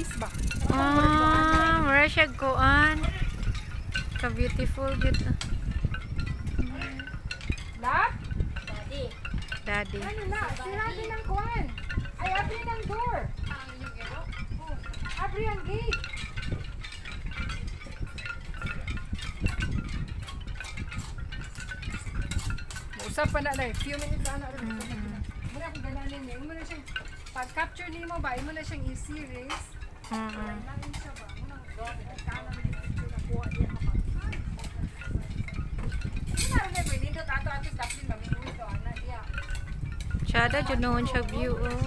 Place ba? Ah, mura siya kuan. Ka beautiful gyud. Lap? Daddy. Daddy. Ano na? Sirado ng kuan. Ay, abri ng door. Oh, abri ang gate. Usap pa na lang. Few minutes ana rin. Muna akong gananin niya. Imo na siyang pag-capture nimo ba, imo na siyang i-series. Lain siya ba? Muna kanan ni picture na kuha diya kapag. Ano na rin eh, nindot ato ato sa daplin maminguwi to ana diya. Chada jud noon siya view oh.